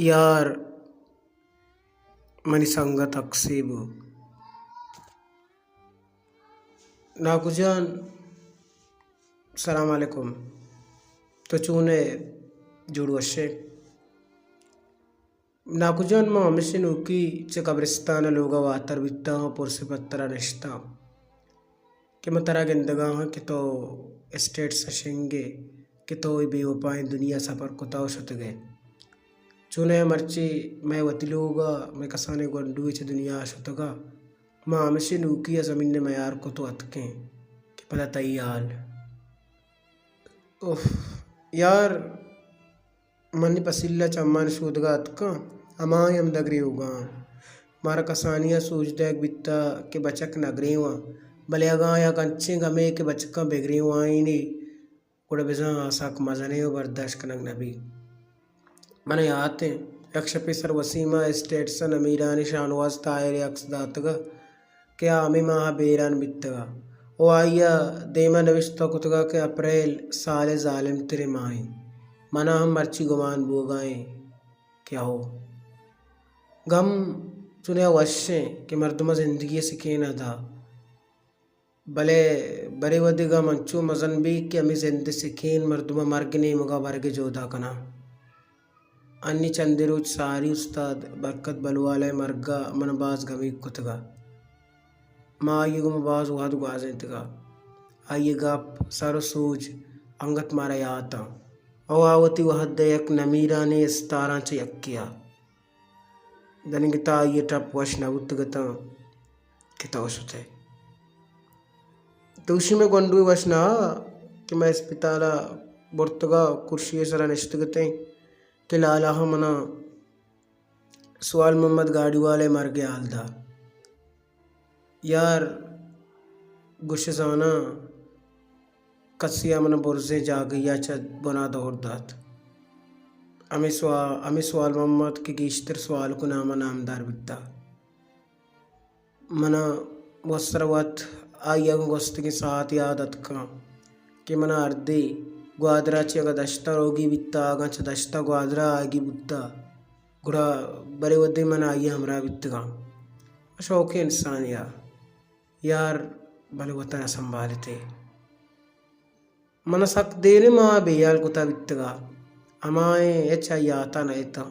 یار، منی سنگت اکسے بو۔ ناکو جان، سلام علیکم۔ تو چون ئے؟ جوڑ وش ئے؟ ناکو جان، ما ہمیشی نوکی چہ قبرستان ءَ لوگ ءَ واتر بیتاں ءُ پرس ءِ پتر ءَ نشتاں کہ من ترا گندگا آں کہ تو اسٹیٹس ءَ شنگ ئے کہ تو اے بے وپائیں دنیا سفر کتا ءُ شتگ ئے۔ چوناہا مرچی مئے وتی لوگ ءَ مئے کسانیں گونڈوے چہ دنیا ءَ شتگ ءَ، ما ہمیشی نوکی ءَ زمین ءَ میار کت ءُ اتکیں کہ پدا تئی حال۔ اف یار، منی پسیل ءَ چمانی شودگ ءَ اتکاں، ہمائی ہم دگریوگاں۔ مارا کسانی ءَ سوج دئیگ بیتہ کہ بچک نہ گریواں، بلے اگاں یک انچیں گمے کہ بچکاں بہ گریوائینی، گڑا بزاں آ سک مزنیں ءُ برداشت کنگ نہ بیت۔ من ءَ یات اِنت، یک شپے سر وسیم ءَ اسٹیٹس ءَ نمیرانیں شاہنواز طاہر ءِ عکس داتگ ءَ کہ آ ہمے ماہ ءَ بیران بیتگ ءَ ءُ آئی ءَ دیم ءَ نبشتہ کتگ ءَ کہ اپریل سال ءِ ظالم تریں ماہ اِنت۔ من ءَ ہم مرچی گمان بوگ ءَ اِنت کہ ہو، گم چوناہا وش اِنت کہ مردم ءَ زندگی ءِ سکین ءَ دات۔ بلے برے وھدے گم انچو مزن بیت کہ ہمے زند ءِ سکین مردم ءَ مرگ ءِ نیمگ ءَ برگ ءِ جہد ءَ کناں۔ انی چندے روچ ساری استاد برکت بلوالہ ءِ مرگ ءَ من ءَ باز گمیگ کتگ ءَ۔ ما آئی ءِ گوما باز وھد گوازینتگ ءَ۔ آئی ءِ گپ، سر ءُ سوج انگت مارا یات اَنت ءُ آ وتی وھد ءِ یک نمیرانیں استاراں چہ یکے ءَ۔ دنیگتا آئی ءِ ٹپ وش نہ بوتگ اتاں کہ تو شت ئے۔ دوشی مئے گونڈوے وش نہ کہ مئے اسپتال ءَ برتگ ءَ کرسی ءِ سرا نشتگ اتیں کہ لالا ءَ من ءَ سوال محمد گاڑی والے ءِ مرگ ءِ حال دات۔ یار، گوش ئے زاناں، کسے ءَ من ءَ برزیں جاگہے ءَ چہ بن ءَ دور دات۔ ہمے سوا-، ہمے سوال محمد کہ گیشتر سوالک ءِ نام ءَ نامدار بیتہ۔ من ءَ وت سر ءَ وت آئی ءَ گوں گوستگیں ساعت یاد اتکاں کہ من ءَ ہردے گوادر ءَ چہ اگاں دشت ءَ روگی بیتہ، اگاں چہ دشت ءَ گوادر ءَ آیگی بوتہ، گڑا برے وھدے من آئی ءِ ہمراہ بیتگاں۔ شوکیں انسانے آ یار، بلے وت ءَ نہ سنبھالتے۔ من ءَ سک دیریں ماہ ءَ بے ہیال کتہ بیتگ ءَ، ہمائیں ہچ آئی ءِ یات ءَ نہ اتاں،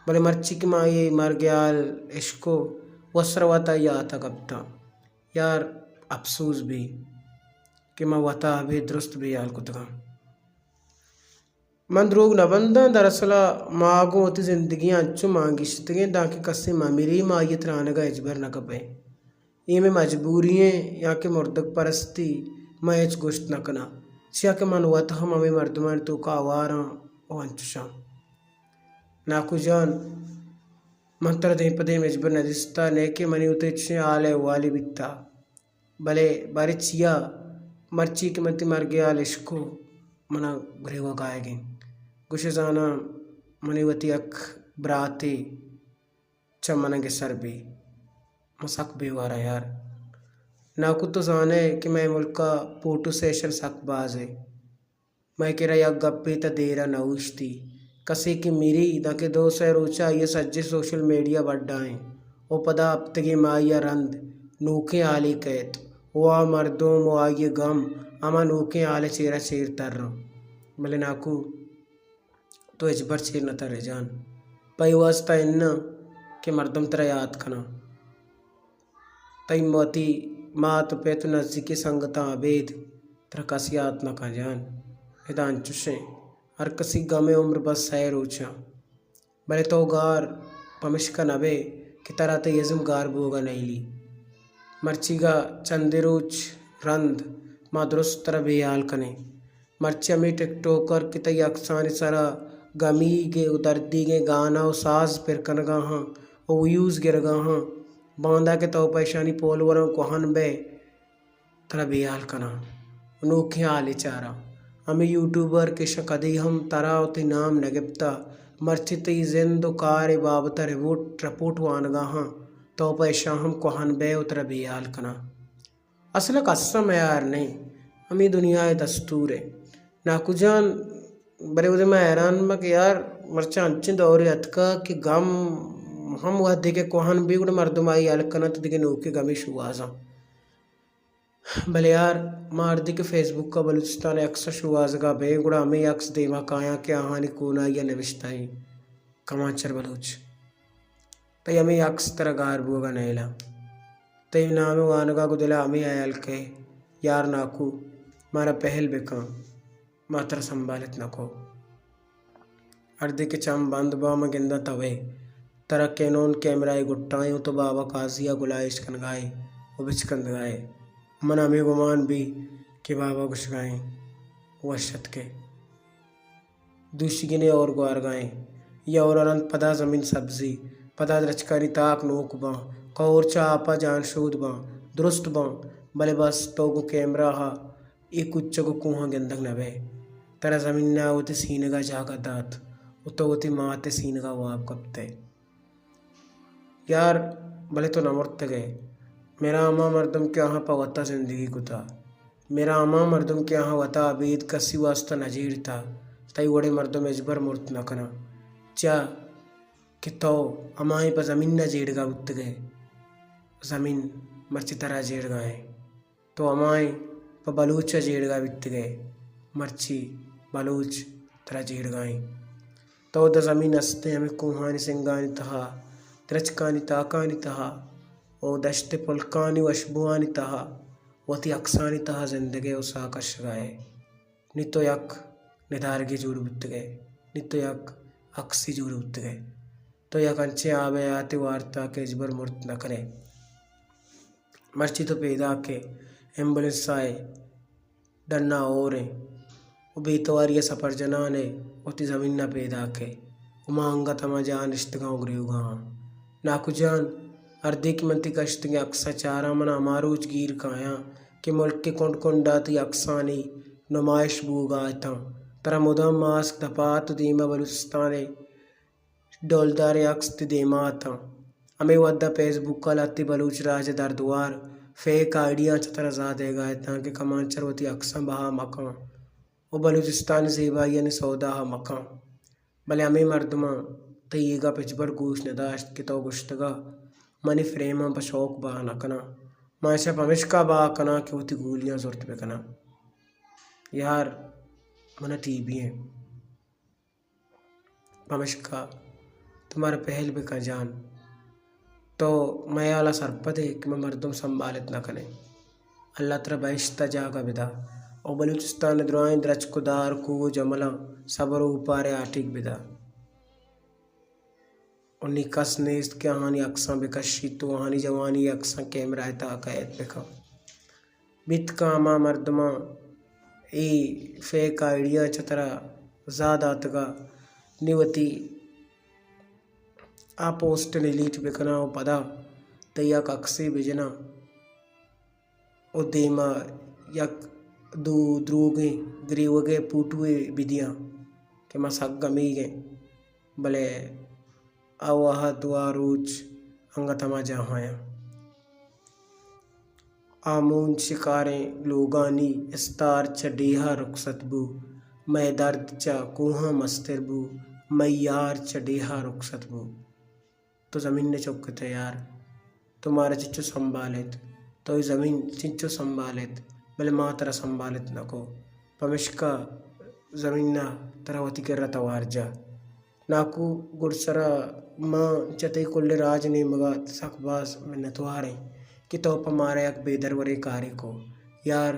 بلے مرچی کہ من آئی ءِ مرگ ءِ ہال اشکت، وت سر ءَ وت آئی ءِ یات ءَ کپتاں۔ یار، اپسوز بیت کہ من وت ءَ ابید درست بے ہیال کتگاں۔ من دروگ نہ بنداں، دراصل ءَ ما گوں وتی زندگی ءَ انچو مانگیشتگیں دانکہ کسے مہ مری، ما آئی ءِ ترانگ ءَ ہچبر نہ کپیں۔ اے مئے مجبوری ایں یا کہ مردگ پرستی، من ہچ گوشت نہ کناں، چیا کہ من وت ہم ہمے مردمانی توکا ہوار آں ءُ انچش آں۔ ناکو جان، من ترا دیم پہ دیم ہچبر نہ دیستہ، نئے کہ منی وت ءَ چشیں حال احوالے بیتہ، بلے باریں چیا، مرچی کہ من تئی مرگ ءِ حال اشکت، من ءَ گریوگ آیگ اِنت۔ گوش ئے زاناں، منی وتی یک براتے چہ من ءَ گسر بی۔ من سک بے وار آں یار۔ ناکو، تو زان ئے کہ مئے ملک ءَ فوٹو سیشن سک باز ایں۔ مئے کرا یک گپے تاں دیر ءَ نہ اوشتی۔ کسے کہ مری، دانکہ دو سئے روچ ءَ آئی ءِ سجہیں سوشل میڈیا بڈا ایں ءُ پدا ہپتگے ماہے ءَ رند نوکیں حالے کئیت ءُ آ مردم ءُ آئی ءِ گم ہما نوکیں حال ءِ چیرا چیر تر اَنت۔ بلے ناکو، تو ہچبر چیر نہ تر ئے جان۔ پہ اے واستا اناں کہ مردم ترا یات کناں۔ تئی وتی مات ءُ پت ءُ نزیکیں سنگتاں ابید ترا کس یات نہ کن جان۔ ادا انچش ایں، ہر کسی گم ءِ عمر بس سئے روچاں۔ بلے تو گار پمشکا نہ بئے کہ ترا تئی ازم گار بوگ ءَ نئیلی۔ مرچیگا چندے روچ رند ما درست ترا بے ہیال کنیں۔ مرچی ہمے ٹک ٹوکر کہ تئی عکسانی سرا گمیگ ءُ دردیگیں گانا ءُ ساز پر کنگا آں ءُ ویوز گرگا آں، باندا کہ تو پہ اشانی پولوراں کوہن بئے، ترا بے ہیال کناں ءُ نوکیں ہالے چاراں۔ ہمے یوٹیوبر کہ اشاں کدی ہم ترا ءُ تئی نام نہ گپتہ، مرچی تئی زند ءُ کار ءِ بابت ءَ رپورٹ، رپورٹ وانگا آں، تو پہ اشاں ہم کوہن بئے ءُ ترا بے ہیال کناں۔ اصل ءَ کس ءَ میار نہ ایں، ہمے دنیا ءِ دستور ایں۔ ناکو جان، بلے اودے من حیران باں کہ یار، مرچاں انچیں دورے اتکگ کہ گم ہم وہدے کہ کوہن بی گڑا مردم آئی ہیال کننت، دگہ نوکیں گمے شوہازاں۔ بلے یار، ما ہردے کہ فیس بک ءَ بلوچستان ءِ عکس ءَ شوہازگ ءَ بئیں، گڑا ہمے عکس دیما کایاں کہ آہانی کونائی ءَ نبشتہ ایں، کمانچر بلوچ، تئی ہمے عکس ترا گار بوگ ءَ نئیلاں۔ تئی نام ءِ وانگ ءَ گوں دل ءَ ہمے ہیال کئے، یار ناکو، مارا پہل بکن، ما ترا سنبھالت نہ کو۔ ہردے کہ چم بند باں، من گنداں توئے۔ ترا کینون کیمرہ ءِ گٹائیں و تو بابا قاضی ءَ گلائیش کنگائے و بچکندگائے۔ من ہمے گمان بی کہ بابا گوشگائیں وش اتکے۔ دوشیگینے اور گوارگائیں۔ یا اور رند پدا زمین سبزی، پدا درچکانی تاک نوک باں، کور چہ آپا جانشود باں، درست باں، بلے بس تو گوں کیمرہ ءَ اے کوچگ و کوہاں گندگ نہ بئے۔ ترا زمین ءَ وتی سینگ ءَ جاگہ دات و تو وتی مات ءِ سینگ ءَ واب کپت ئے۔ یار، بلے تو نہ مرتگ ئے۔ میرا ہما مردم کہ آہاں پہ وتا زندگی کتا، میرا ہما مردم کہ آہاں وتا ابید کسی واسطہ نہ جیڑتا، تئی وڑیں مردم ہچبر مرت نہ کناں۔ چیا کہ تو ہمائیں پہ زمین ءَ جیڑگا بوتگ ئے، زمین مرچی ترا جیڑگا ایں۔ تو ہمائیں پہ بلوچ ءَ جیڑگا بیتگ ئے، مرچی بلوچ ترا جیڑگا ایں۔ تو داں زمین استیں ہمے کوہانی سنگانی تہا، درچکانی تاکانی تہا، او دشت پلکانی وشبوانی تہا وتی عکسانی تہا زندگ ئے و ساہ کشگا ئے۔ نی تو یک ندارگے جوڑ بوتگ ئے، نی تو یک عکسے جوڑ بوتگ ئے۔ تو یک انچیں آب حیاتے وارتا کہ ہچبر مرت نہ کنے۔ مرچی تو پیداک ئے، ایمبولینس ءَ ئے، ڈن ءَ ہور ئے و بے تواری ءَ سپر جنان ئے، وتی زمین ءَ پیداک ئے و ما انگت ہما جاہ ءَ نشتگاں و گریوگا آں۔ ناکو جان، ہردے کہ من تئی کشتگیں عکس ءَ چاراں، من ءَ ہما روچ گیر کایاں کہ ملک ءِ کنڈ کنڈ ءَ تئی عکسانی نمائش بوگا اتاں۔ ترا مدام ماسک دپا ات و دیما بلوچستان ءِ ڈولداریں عکس تئی دیما اتاں۔ ہمے وھد ءَ فیس بک ءَ لہتے بلوچ راج ءِ دردوار فیک آئی ڈیاں چہ ترا زاہ دئیگا اتاں کہ کمانچر وتی عکساں بہا مکن و بلوچستان ءِ زیبائیانی سودا ءَ مکن۔ بلے ہمے مردماں تئی اے گپ ہچبر گوش نہ داشت کہ تو گوشتگ ءَ من اے فریماں پہ شوق بہا نہ کناں، من اشاں پمیشکا بہا کناں کہ وتی گولیاں زرت بہ کناں۔ یار، من ءَ ٹی بی ایں۔ پمشکا تو مارا پہل بکن جان۔ تو مئے ہیالا سرپد ئے کہ ما مردم سنبھالت نہ کنیں۔ اللہ ترا بہشتا جاگہ بدا۔ او بلوچستان ءِ درائیں درچک و دار، کوہ و جملاں صبر و اوپارے آٹیگ بدا۔ و نی کس نیست کہ آہانی عکساں بکشیت و آہانی جوانی ءِ عکساں کیمرہ ءِ تہا قید بکن۔ بیت کن ہما مردماں اے فیک آئی ڈیاں چہ ترا زاہ داتگا، نی وتی آ پوسٹ ڈیلیٹ بکناں و پدا تئی یک عکسے بجناں و دیما یک دو دروگیں گریوگے پوٹوے بدیاں کہ ما سک گمیگیں۔ بلے آ وہد و آ روچ انگت ہما جاہایاں۔ آ مون شکاریں لوگانی استار چہ ڈیہا رخصت بو، مئے درد چہ کوہاں مستر بو، مئے یار چہ ڈیہا رخصت بو۔ تو زمین ءِ چک ات ئے یار، تو مارا چنچو سنبھال ایت، تو اے زمین چنچو سنبھال ایت، بلے ما ترا سنبھالت نہ کو، پمشکا زمین ءَ ترا وتی کرا توار جا۔ ناکو گڈسرا ما چہ تئی کلیں راج ءِ نیمگا سک باز منتوار ایں کہ تو پہ مارا یک بے دروریں کارے کو۔ یار،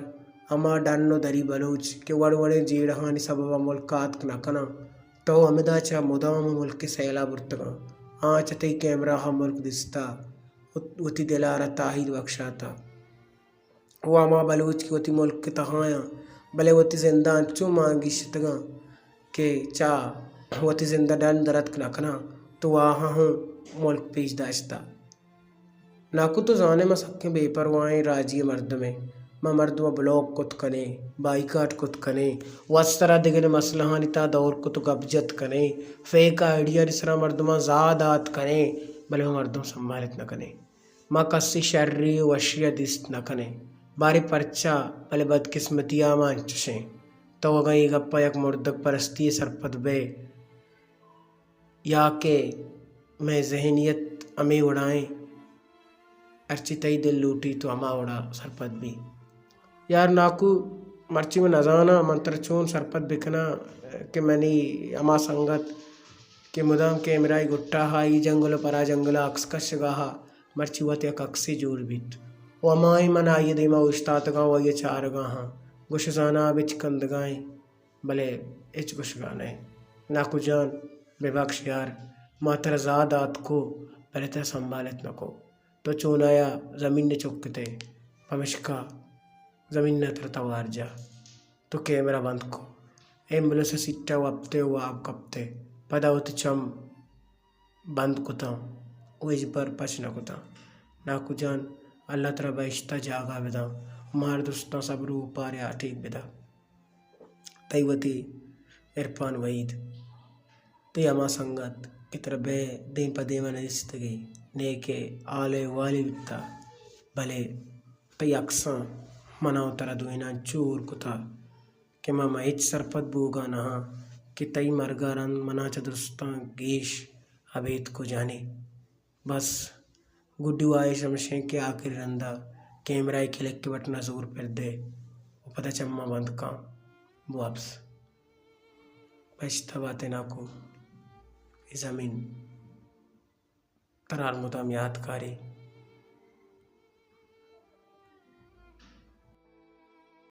ہما ڈن و دری بلوچ کہ وڑ وڑیں جیڑہانی سببا ملک ءَ آتک نہ کناں، تو ہمدا چہ مدام ملک ءِ سیلا برتگاں۔ آ چہ تئی کیمرہ ءَ ملک دیستا و وتی دل ءَ را تاہیر بخشاتا۔ و ہما بلوچ کہ وتی ملک ءِ تہایاں، بلے وتی زندا انچو مانگیشتگاں کہ چا وتی زندا ڈن درتک نہ کناں، تو آہاں ہوں ملک پیش داشتا۔ ناکو تو زانے ما سکیں بے پرواہیں راجی مردمے، ما مردم بلاک کت کنیں، بائیکاٹ کت کنیں، وت سرا دگہ مسئلہانی تہا دور کت و گپ جت کنیں، فیک آئی ڈیانی سرا مردماں زاہ دات کنیں، بلے ما مردم سنبھالت نہ کنیں۔ ما کسی شری و وشی ءَ دیست نہ کنیں۔ باریں پرچا، بلے بدقسمتی ءَ ما انچشیں۔ تو اگاں اے گپ ءَ یک مردگ پرستی ءَ سرپد بئے، یا کہ مئے ذہنیت ہمے وڑائیں، ہرچی تئی دل لوٹی تو ہما وڑا سرپد بی۔ یار ناکو، مرچی من نزاناں من ترا چون سرپد بکناں کہ منی ہما سنگت کہ مدام کیمرہ ءِ گٹا ہا، ای جنگل ءُ پرا جنگل ءَ عکس کشگا ہا، مرچی وت یک عکسے جوڑ بیت۔ و ہمائی من آئی ءِ دیما اوشتاتگاں و آئی ءَ چارگا ہاں، گوش زانا بچ کندگائیں۔ بلے ہچ گوشگا نہ انت۔ ناکو جان، ببخش یار، ما ترا زاہ دات کو، بلے ترا سنبھالت نہ کو۔ تو چونایا زمین ءَ چکتے، پمشکا زمین ءَ ترا توار جا۔ تو کیمرہ بند کو۔ ایمبولینس ءِ سیٹ ءَ وپتے و واب کپتے۔ پدا وتی چم بند کتاں و ہچبر پچ نہ کتاں۔ ناکو جان، اللہ ترا بہشت ءَ جاگہ بداں و مار درستاں صبر و اوپار ءَ ٹیک بدا۔ تئی وتی عرفان وحید، تئی ہما سنگت کہ ترا بے دیم پہ دیم ءَ نہ دیستگی، نیکہ حال ءُ احوالی بیتا، بلے تئی عکساں منا و ترا دوئیناں چور کتا کہ ما، ما ہچ سرپد بوگا نہ آں کہ تئی مرگ ءَ رند منا چہ درستاں گیش ابیتک و جنی۔ بس گڈی واہش ہمشیں کہ آخری رندا کیمرہ ءِ کلک ءِ بٹن ءَ زور پر دے و پدا چماں بند کن۔ بوابس۔ بہشت ءَ باتے ناکو، اے زمین ترا ہر مدام یات کاری۔